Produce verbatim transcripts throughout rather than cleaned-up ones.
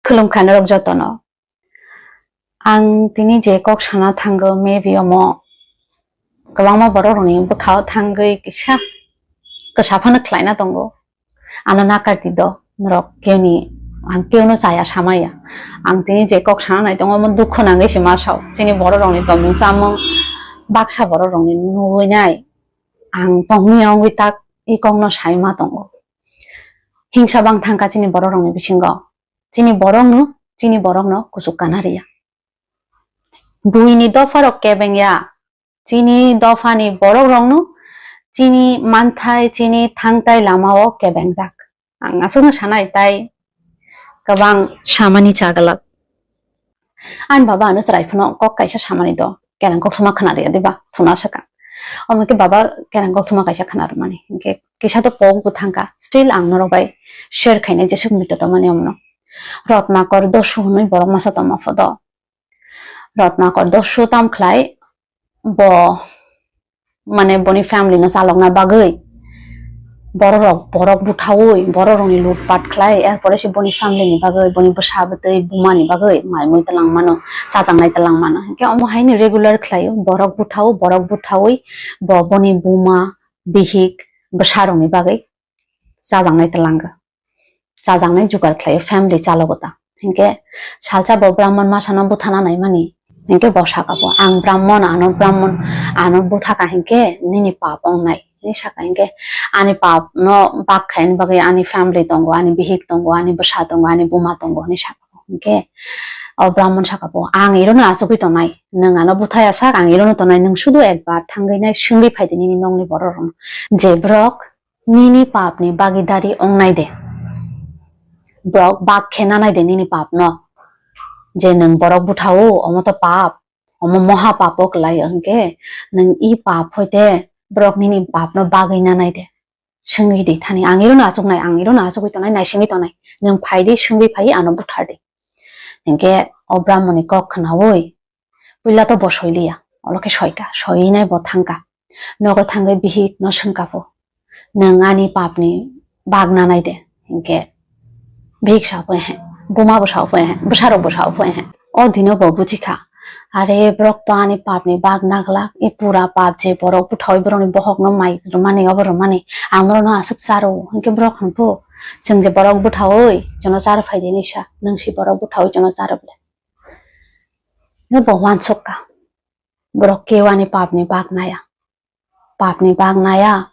Khulumkha norok jotono. Ang tini je kok sana thango, maybe omo kwbangma borok rokni bwkhao thangwi kisa kwsa phano khlaina tongo. Ano nakardi do, norok keuni, ang keuno chaya samaya. Ang tini je kok sana nai tongo, omo dukho nangwi se ma sao. Chini borok rokni tongmung chamung, baksa borok rokni nugwi nai. Ang tongmia wngwi tak i kokno sai ma tongo. Hingsa bang thangkha chini borok rokni bisingo. Chini borokno, chini borokno kuchuk kana riya. Buini dopharok kebeng ya. Chini dophani borok rokno chini manthai, chini thangtai lamao kebengjak. Ang aswkno sanai, tai kwbang samani chaglak. Ani baba ano chwrai phano kok kaisa samani do, kereng koktwma khna riya diba, thuna swkang. Omo khe baba kereng koktwma kaisa khna rwmani. Hinkhe kisa to pok bo thangkha, still ang norok bai share khainai jesuk mito tongmani omono. Rotnakor Dosu hwnwi borok masa tongma photo. Rotnakor Dosu tam khlai bo, mane boni family no chalokna bagwi borok rok, borok buthawi, borok rokni lutpat khlai, er pore se boni family ni bagwi, boni bwsa bwtwi buma ni bagwi mai mui twlang mano, chajaknai twlang mano. Hinkhe omo haino regular khlaio, borok buthao, borok buthawi bo boni buma, bihik, bwsa rokni bagwi chajaknai twlango. Chajaknai jugar khlaio, family chalogo ta. Hinkhe salsa bo Brahman masano buthana naimani. Hinkhe bo saka bo, "Ang Brahman, ano Brahman, ano buthaka hinkhe nini pap wngnai." Hinwi saka hinkhe, "Ani pap no bak khaini bagwi ani family tongo, ani bihik tongo, ani bwsa tongo, ani buma tongo," hinwi saka bo. Hinkhe o Brahman saka bo, "Ang irono achugwi tongnai. Nwng ano buthaya sak, ang irono tongnai. Nwng sudu ekbar thangwi nai swngwi phaidi nini nokni borok rokno. Je borok nini papni bagidari wngnai de. Borok bak khe nanai de nini papno. Je nwng borok buthao, omo to pap, omo moha papo kwlai, hinkhe nwng i pap hoite borok nini papno bagwi nanai de. Swngwi di thani, ang irono achuknai, ang irono achugwi tongnai, naisingwi tongnai. Nwng phai di, swngwi phai ano buthar di." Hinkhe o Brahmoni kok khnaui puila to bo soiliya, olo khe soika, soinai bo thangka. Nogo thangwi bihik no swngka pho, "Nwng ani papni bag nanai de?" Hinkhe bihik sa pho, "He, buma bo sa pho, he, bwsarok bo sa pho, he." O dino bo bujikha, "Are, borok to ani papni bag naglak, i pura pap je borok buthawi borokni bohokno mai rwmani, obo rwmani, ang norokno aswk charo." Hinkhe borok hwn pho, "Chwng je borok buthawi jono char phai di nisa, nwng si borok buthawi jono char bwle." No bo uansukka. Borok keu ani papni bak naya. Papni bak naya.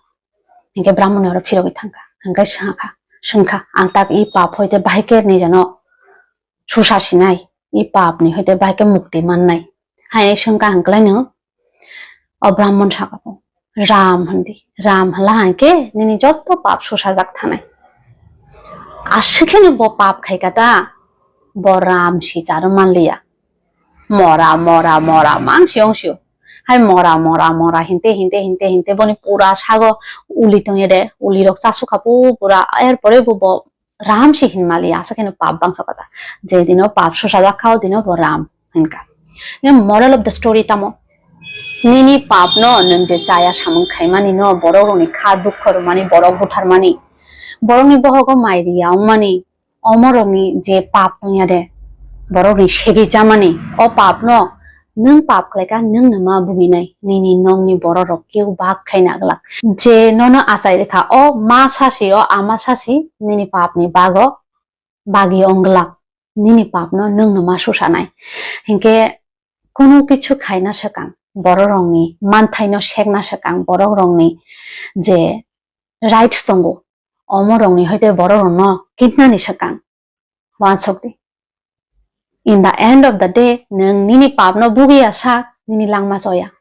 Hinkhe Brahmoni oro phirogwi thangkha. Hinkhe swngkha, swngkha, "Ang tak i pap hoite bahai khe nijano susa sinai, i papni hoite bahai khe mukti mannai." Hai swngkha hwnklaino o Brahmon saka, "Ram hwn di, Ram hwnla hinkhe nini joto pap susajak thanai." Aswk kheno bo pap khaika ta, bo Ram si charo manliya. Mora, mora, mora, mang siyong siyo. Hai mora, mora, mora, hinte, hinte, hinte, hinte, boni pura sago uli tongye de, uli rok chasukha pu pura, er pore bo, bo Ram si hin mali, asa kheno pap bangsa kata. Je dino pap susa jak kha, o dino bo Ram hinka. Ye moral of the story tamo? Nini pap no, nwng je chaya samung khaimani no, borok rokni kha dukho rwmani, borok butharmani, borokni bohogo mai riya wngmani, omorokni je pap tongya de, borokni segwi chamani, o pap no nwng pap khlaika, nwng no ma buginai, nini nokni borok rok keu bak khaina glak. Je nono achai rwkha, o ma sasi, o ama sasi, nini papni bago bagi ongglak, nini pap no nwng no ma susanai. Hinkhe kunu kichu khaina swkang, borok rokni manthai no sekna swkang, borok rokni je rights tongo, omorokni hoite borok rokno kitnani swkang uansuk di. In the end of the day, nwng nini papno bugiya sak, nini langma choya.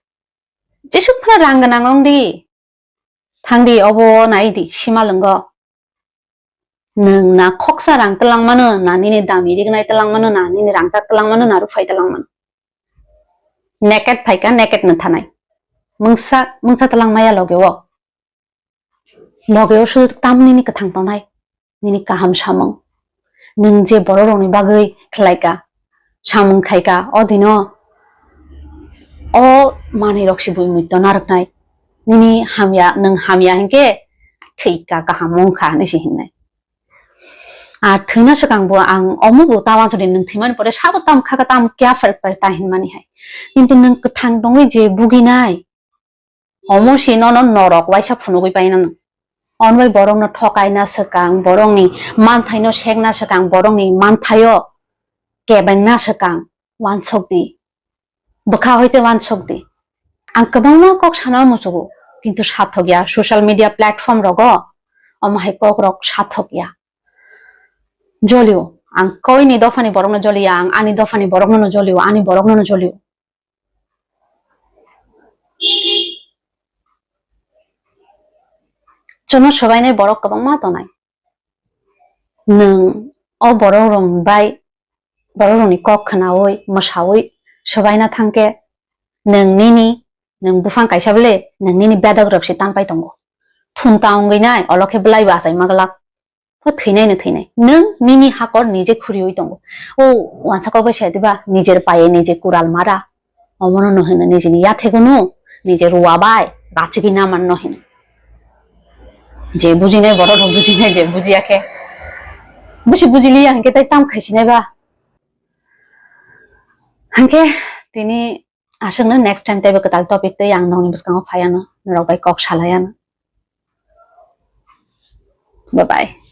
Jesuk phano rang gwnang wng di, thang di, obo nai di, sima lwngo. Nwng na khoksa rang twlang mano, na nini dami rignai twlang mano, na nini rangchak twlang mano, na ruphai twlang mano. Naked phaika, naked no thanai. Mungsa, mungsa twlang maya loge o. Loge o suk tam nini kwthang tongnai, nini kaham samung. Nwng je borok rokni bagwi khlaika, samung khaika, o dino o manwi rok se bui muito narwknai. Nini hamya, nwng hamya hinkhe thwika kaham wngkha hinwi se hinnai. Ar thwina swkang bo ang omo bo ta wansukdi, nwng thwimani pore sabo tam kha kha tam kya pher pher ta hinmani hai. Kintu nwng kwthang tongwi je buginai, omo se nono norok waisa phunugwi paina nwng. Onbai borokno thokaina swkang, borokni manthaino sekna swkang, borokni manthaio kebengna swkang, wansukdi. Bwkha hoite wansukdi. Ang kwbangma kok sana muchugo, kintu sathok ya. Social media platform rogo omo hai kok rok sathok ya. Jolio. Ang koini dophani borokno joliya, ang ani dophani borokno no jolio, ani borokno no jolio. Chwngno swbainai borok kwbangma tongnai. Nwng o borok rok bai, borok rokni kok khwnaui, mwsaui swbaina thangkhe, nwng nini, nwng buphang kaisa bwle, nwng nini bedok rok se tanpai tongo. Thum ta wngwi nai, olo khe bwlai bo achaima glak. O thwinai no thwinai. Nwng nini hakor nije khuriui tongo. O wansa kok bai sai diba, nijer paye nije kural mara. Omono no hino nijeni yathegunu, nije ruwa bai, gachigwi naman no hino. Je bujinai borok rok bujinai, je bujiya khe. Busi bujiliya hinkhe tai tam khaisinai ba. Hinkhe tini aswkno next time teibo kwtal topic tei ang nokni bwskango phaiano, norok bai kok salaiano. Bye bye.